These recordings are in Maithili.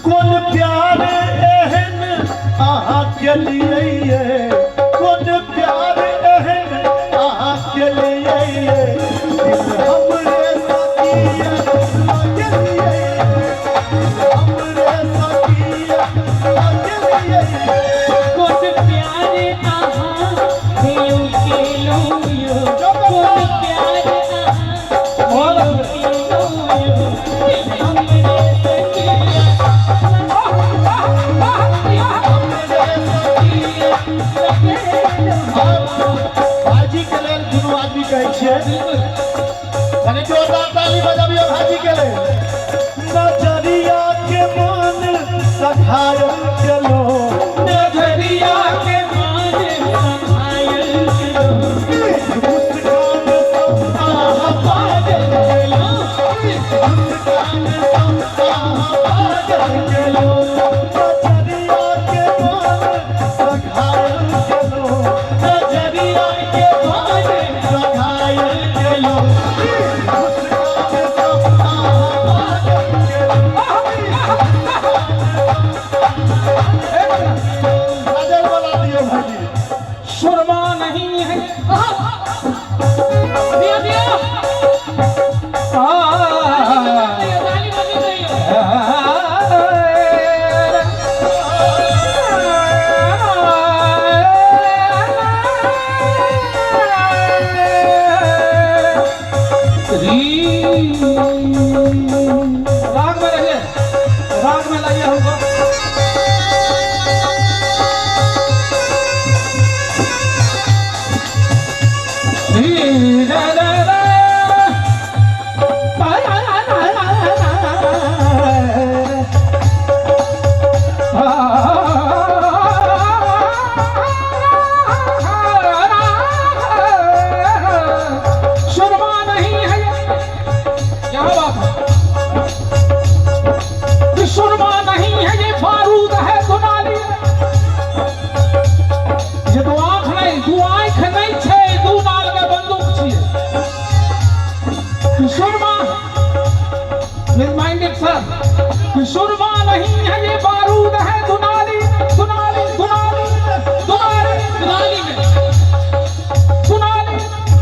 कोन प्यार एहन अहाँ केलियै ये, कोन प्यार एहन अहाँ केलियै ये, दिल हमरे सखिया लगलियै ये, हमरे सखिया लगलियै ये। कोन प्यार अहाँ दियो केलहुँ यौ, कोन प्यार अहाँ दियो केलहुँ यौ, हमरे सखिया हमरे सखिया भाईजी के लेल दुनू आदमी कहै छियै, कनि जोरदार ताली बजाबियौ भाईजी के लेल। नजरिया के मन सघायल केलो, नजरिया के मान सघायल केलहुँ, मुस्कान सँ अहाँ पागल केलो, मुस्कान सँ अहाँ पागल केलो, नजरिया के मन सघायल केलो, नजरिया के मान सघायल केलो, मुस्कान सँ अहाँ पागल केलो। नजर वाला दियौ भाईजी। सुरमा नहीं है। दिया दिया आ, ताली बजी रही हो। राग में रहिए, राग में लाइए हमको। री रे रे रे पा रा रा रा रा रा सुरमा नहीं है ये, क्या बात है कि सुरमा नहीं है ये, बारूद है दुनाली। ये तो आंख नहीं, दू आंख नहीं छे, दू नाल के बंदूक छिए। कि सुरमा माइंडेड सर, कि सुरमा नहीं है ये, बारूद है दुनाली, दुनाली दुनाली दुनाली दुनाली में दुनाली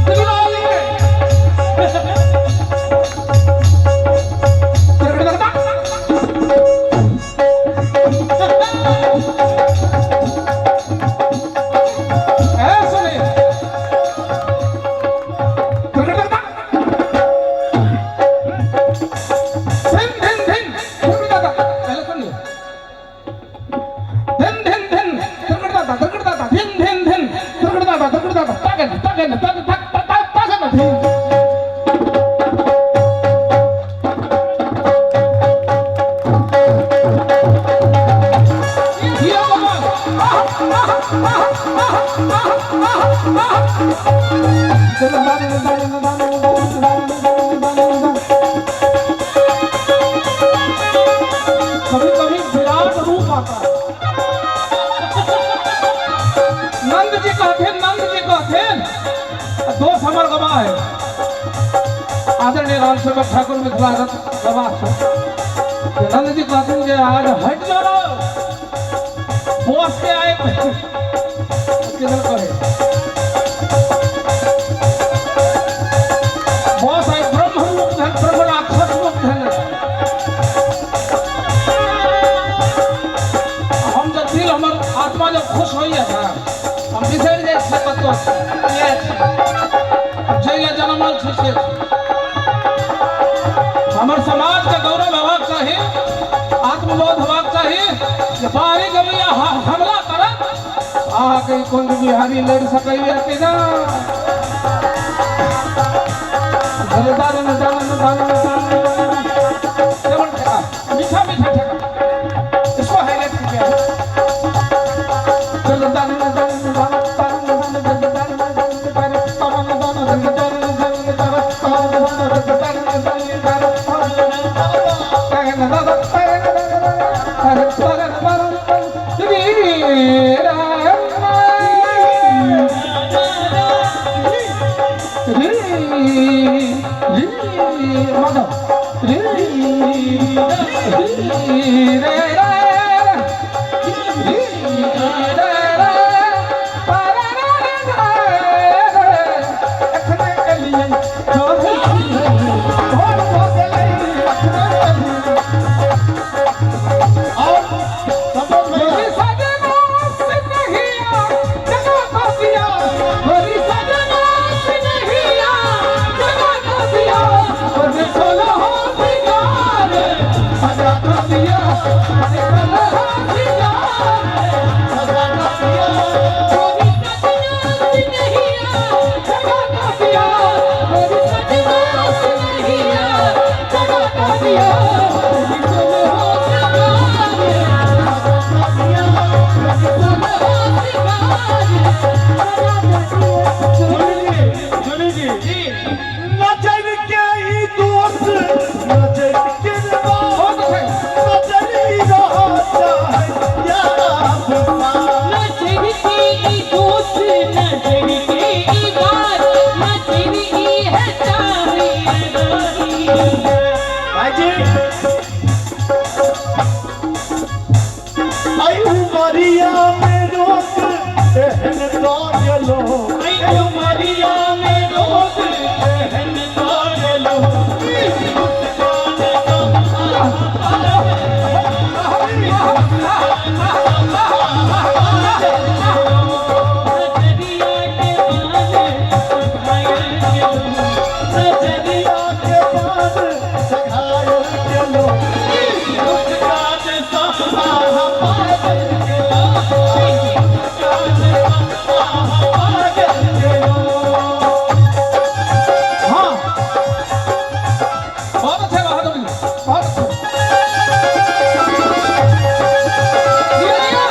दुनाली में। ऐ सुनिए, धिन धिन धिन दादा, पहले सुन लियो। धिन धिन धिन तिरकट दादा, तिरकट दादा, धिन धिन धिन तिरकट दादा, तिरकट दादा, तगन तगन तग तग तग तगन धिन। जियो भगवान। कभी कभी विराट रूप आता है। नंद जी कहते, नंद जी कहते, दोस्त हमर गवाह है, आदरणीय राम सेवक ठाकुर मिथिला रत्न गवाह छौ। नंद जी कहते जे आज हट जाओ, बॉस के आए किधर कहे बॉस आए, ब्रह्म रूप धन, ब्रह्म राक्षस रूप धन। हम जब दिल हमर आत्मा जब खुश होइए ना, हम बिसरि जाइ छियै कतौ किया छी, जै जनमल छी से छी। हमर समाज के गौरव हेबाक चाही, आत्मबोध हेबाक चाही जे बाहरी गवैया हमला करत, अहाँके ई कुंज बिहारी लड़ि सकैया कि ना। केवल ठेका, मीठा मीठा ठेका, इसको हाईलाइट किया है। रे रे रे रे पर रे रे अखने एलियै चढ़ै छियै भोर भऽ गेलै अखने एलियै। और संतोष भैया गोरी सजना से नहिया जगा तो दिया, गोरी सजना से नहिया जगा तो दिया, गोरी सोलह हो सिंगार सजा तो दिया, गोरी सोलह हो सिंगार सजा तो दिया। गोरी सजना से नहिया जगा तो दिया, गोरी सजना से नहिया जगा तो दिया, गोरी सोलह हो सिंगार सजा तो दिया। सोलह हो सिंगार सजा तो दिया। सुनी जी, सुनी जी जी नजर के ई दोष, नजर के बात, बहुत अच्छे। नजर ही रहता है यार पास। नजर के ई दोष, नजर के ई बात, नजर ई है चाहे रानी। भाई जी आई उमरिया में रोक एहन तो गेलो, आई उमरिया में रोक एहन तो गेलो। नजरिया के बाल सघायल गेलो, नजरिया के बाल सघायल गेलो, मुस्कान सा आहा पागल गेलो, मुस्कान सा आहा पागल गेलो। हाँ बहुत अच्छे बहादुर जी, बहुत अच्छे। दिया, दिया।